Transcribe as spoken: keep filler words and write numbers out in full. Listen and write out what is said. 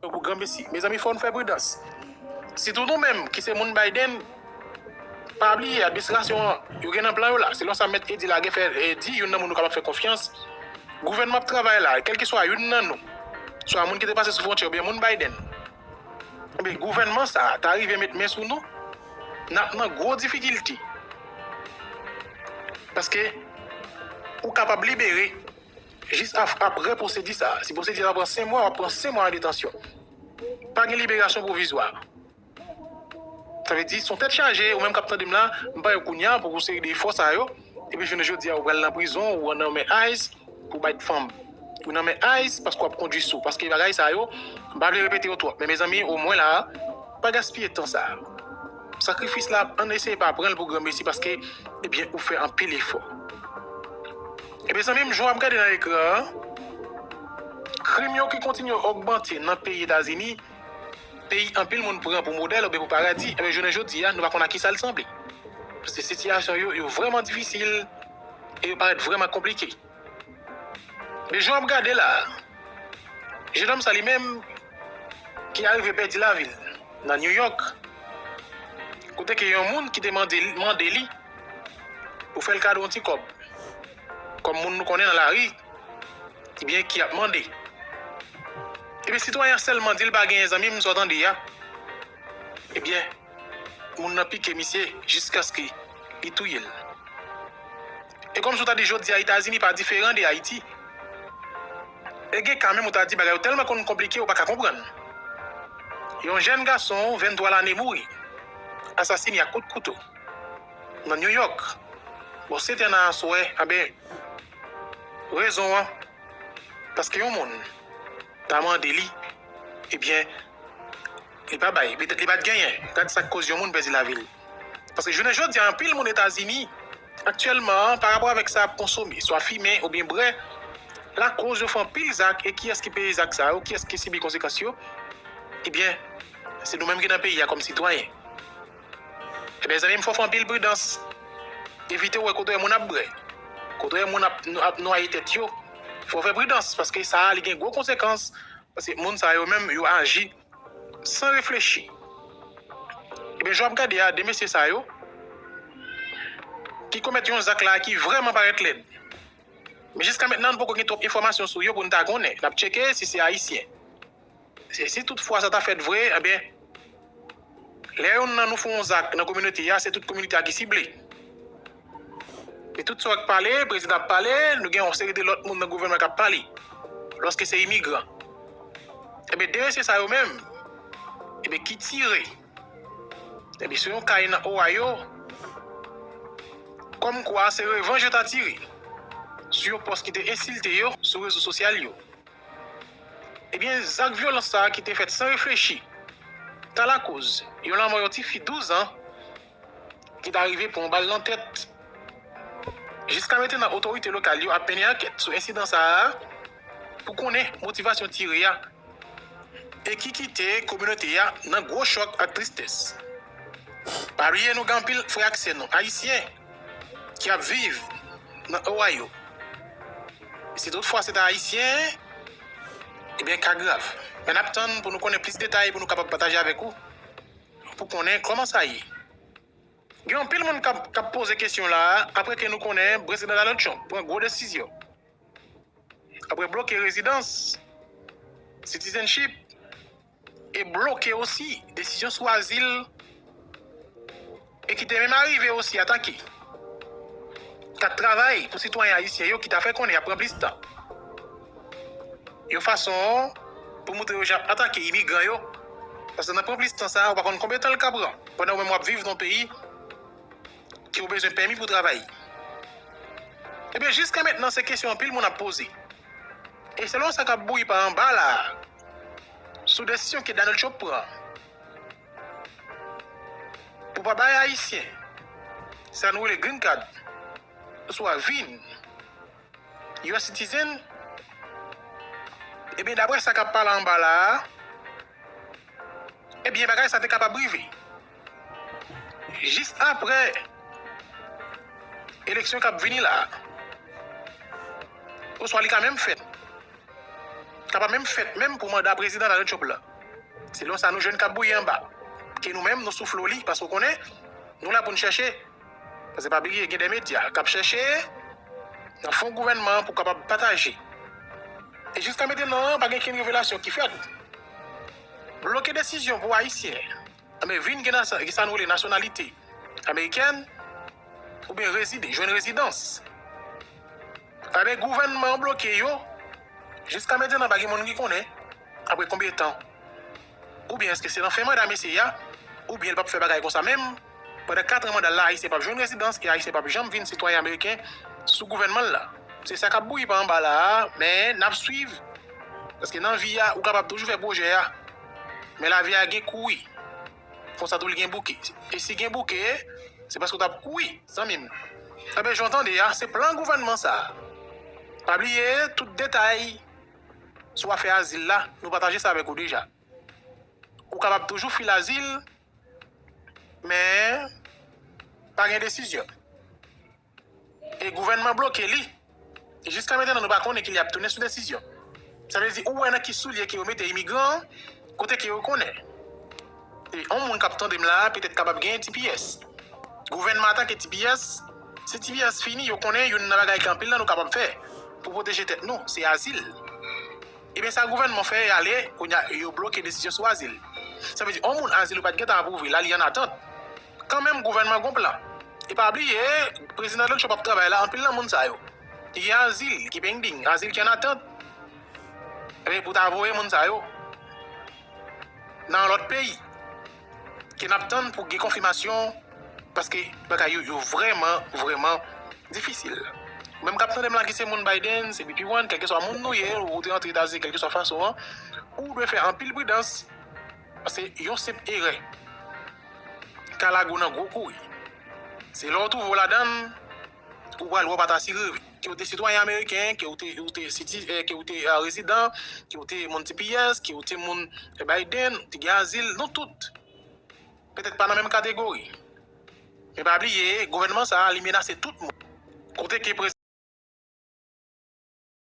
Pou granmesi. Mezanmi, fò n fè pridans. Sitou nou menm ki se moun Biden, pa bliye, administrasyon an, yo gen nan plan yo la. Selon sa Mèt Edi Lagè fè, e, di, youn nan moun nou kapab fè konfyans, gouvènman ap travay la, kèlkeswa youn nan nou, swa moun ki te pase sou fwontyè oubyen moun Biden, ebyen, gouvènman sa a ta rive met men sou nou, n ap nan gwo difikilte. Paske ou kapab libere jis ap-, apre pwosedi sa a. Si pwosedi sa a pran senk mwa, w ap pran senk mwa an detansyon. Pa gen liberasyon pwovizwa. Sa vle di, se yon tèt chaje, ou menm k ap tande m la, m pare kounye a pou yon seri de efò sa yo. Epi jounen jodi a, ou pral nan prizon, ou nan men ICE pou bay fanm. Ou nan men ICE paske w ap kondui sou. Paske bagay sa yo, m pa vle repete yo twòp. Men mezanmi, omwen la, pa gaspiye tan sa a. Sakrifis la, ann eseye pa pran l pou granmesi paske, ebyen, ou fè anpil efò. E mezanmi, m, jan w ap gade nan ekran an, krim yo ki kontinye ogmante nan peyi Etazini, peyi anpil moun pran pou modèl oubyen pou paradi, ebyen, jounen jodi a, nou pa konn a kisa l sanble. Paske sitiyasyon yo, yo vrèman difisil e yo parèt vrèman konplike. Men jan w ap gade la a, jenòm sa li menm ki arive pèdi lavi l nan New York, kote ke yon moun ki te mande, mande li pou fè l kado yon ti kòb, kòm moun nou konnen nan lari, ebyen, ki ap mande. Ebyen, sitwayen an sèlman di l pa genyen, zanmi m, sa w tande a. Ebyen, moun nan pike misye jiskaske li touye l. E kòmsi w ta di jodi a, Etazini pa diferan de Ayiti. E gen ka menm ou ta di bagay yo tèlman konn konplike ou pa ka konprann. Yon jèn gason venntwa lane mouri, asasine ak kout kouto nan New York. Bon, se te nan aswè, anben, rezon an, paske yon moun ta mande li, ebyen, li pa bay, petèt li pa t genyen. Gad sa k koz yon moun pèdi lavi l. Paske jounen jodi a, anpil moun Etazini, aktyèlman, pa rapò avèk sa y ap konsome, swa fimen oubyen bwè, lakoz yo fè anpil zak, e kiyès ki peye zak sa yo, kiyès ki sibi konsekans yo? Ebyen, se nou menm ki nan peyi a kòm sitwayen. Ebyen, zanmi m, fò w fè anpil pridans. Evite w wè kote w wè moun ap bwè, kote w wè moun ap, ap nwaye tèt yo. Fò w fè pridans, paske sa a, li gen gwo konsekans. Paske moun sa yo menm, yo aji san reflechi. Ebyen, jan w ap gade a, de mesye sa yo, ki komèt yon zak la ki vrèman parèt lèd. Men jiska mentnan, nou poko gen twòp enfòmasyon sou yo pou n ta konnen. N ap tcheke si se Ayisyen. Se, si tout fwa sa ta fèt vre, ebyen, lè youn nan nou fè yon zak nan kominote a, se tout kominote a ki sible. E tout sa w ap pale, prezidan ap pale, nou gen yon seri de lòt moun nan gouvènman k ap pale. Lòske se imigran. Ebyen, de mesye sa yo menm, ebyen, ki tire. Ebyen, sou yon kay nan Ohio, kòmkwa se revanj yo ta tire sou yon pòs ki te ensilte yo sou rezo sosyal yo. Ebyen, zak vyolans sa a ki te fèt san reflechi, ta lakoz yon lanmò yon tifi douz an ki ta rive pran yon bal nan tèt. Jiska mentnan, otorite lokal yo ap mennen ankèt sou ensidan sa a pou konnen motivasyon tire a e ki kite kominote a nan gwo chòk ak tristès. Pa bliye, nou gen anpil frè ak sè nou, Ayisyen, ki ap viv nan Ohio. Si tout fwa se ta Ayisyen, ebyen, ka grav. Men n ap tann pou nou konnen plis detay pou nou kapab pataje avèk ou, pou konnen kòman sa ye. Gen anpil moun k ap, k ap poze kesyon la a, apre ke nou konnen Prezidan Donald Trump pran gwo desizyon. Apre bloke rezidans, citizenship, e bloke osi desizyon sou azil, e ki te menm arive osi atake kat travay pou sitwayen ayisyen yo ki ta fè konnen y ap pran plis tan. Yon fason pou montre yo jan ap atake imigran yo, paske nan pran plis tan sa a, ou pa konn konbyen tan l ka pran, pandan ou menm w ap viv nan yon peyi ke w bezwen pèmi pou travay. Ebyen, jiska mentnan, se kesyon anpil moun ap poze. E selon sa k ap bouyi pa anba la a, sou desizyon ke Donald Trump pran pou pa bay Ayisyen sa nou rele green card, oswa vin U S citizen, ebyen, daprè sa k ap pale anba la a, ebyen, bagay sa te kapab rive jis apre eleksyon k ap vini la a. Oswa li ka menm fèt. ka pa menm fèt menm pou manda prezidan Donald Trump la. Selon sa nou jwenn k ap bouyi anba. Ke nou menm, nou sou flo li, paske w konnen, nou la pou n chèche. Paske pa bliye, gen de medya k ap chèche nan fon gouvènman an pou kapab pataje. E jiska mentenan, pa gen kenn revelasyon ki fèt. Bloke desizyon pou Ayisyen. Anben, vin gen nasa-, gen sa nou rele nasyonalite amerikèn, oubyen rezide, jwenn rezidans. Anben, gouvènman an bloke yo, jiska mentenan pa gen moun ki konnen, apre konbyen tan. Oubyen èske se nan fen manda mesye a, oubyen l p ap fè bagay konsa menm, pandan kat an manda l la, Ayisyen p ap jwenn rezidans, e Ayisyen p ap janm vin sitwayen ameriken sou gouvènman l la. Se sa k ap bouyi pa anba la a, men n ap swiv. Paske nan vi a, ou kapab toujou fè pwojè a, men lavi a gen kou wi. Konsa tou li gen bouke. E si gen bouke, se paske w t ap kouri, zanmi m. Anben, jan w tande a, se plan gouvènman sa a. Pa bliye, tout detay sou afè azil la, nou pataje sa avèk ou deja. Ou kapab toujou file azil, men pa gen desizyon. E gouvènman bloke li. E jiska mentenan, nou pa konnen ki lè y ap tounen sou desizyon. Sa vle di, ou wè nan ki soulye ke yo mete imigran an, kote ke yo konnen. E yon moun k ap tande m la a, petèt kapab genyen T P S. Gouvènman antanke T P S, si T P S fini, yo konnen youn nan bagay ke anpil nan nou kapab fè pou pwoteje tèt nou, se azil. Ebyen, sa gouvènman fè ale, kounye a, yo bloke desizyon sou azil. Sa vle di, yon moun azil ou pa t gentan apwouve, la li an atant. Kanmenm, gouvènman gon plan. E pa bliye, prezidan Donald Trump ap travay la, anpil nan moun sa yo ki gen azil, ki pending, azil ki an atant. Ebyen, pou ta voye moun sa yo nan lòt peyi, ke n ap tann pou gen konfimasyon, paske bagay yo, yo vrèman, vrèman difisil. Ou menm k ap tande m la ki se moun Biden, se B P one, kèlkeswa moun nou ye, ou te rantre Etazini, kèlkeswa fason an, ou dwe fè anpil pridans, paske yon senp erè ka lage w nan gwo kouri. Se lè w twouve w ladan l, ou pral wè w pa t asire. Ke w te sitwayen ameriken, ke w te, ou te siti-, eh, ke w te, ah, rezidan, ke w te moun T P S, ke w te moun, eh, Biden, ou te gen azil, nou tout. Petèt pa nan menm kategori. Men pa bliye, gouvènman sa a, li menase tout moun. Kote ke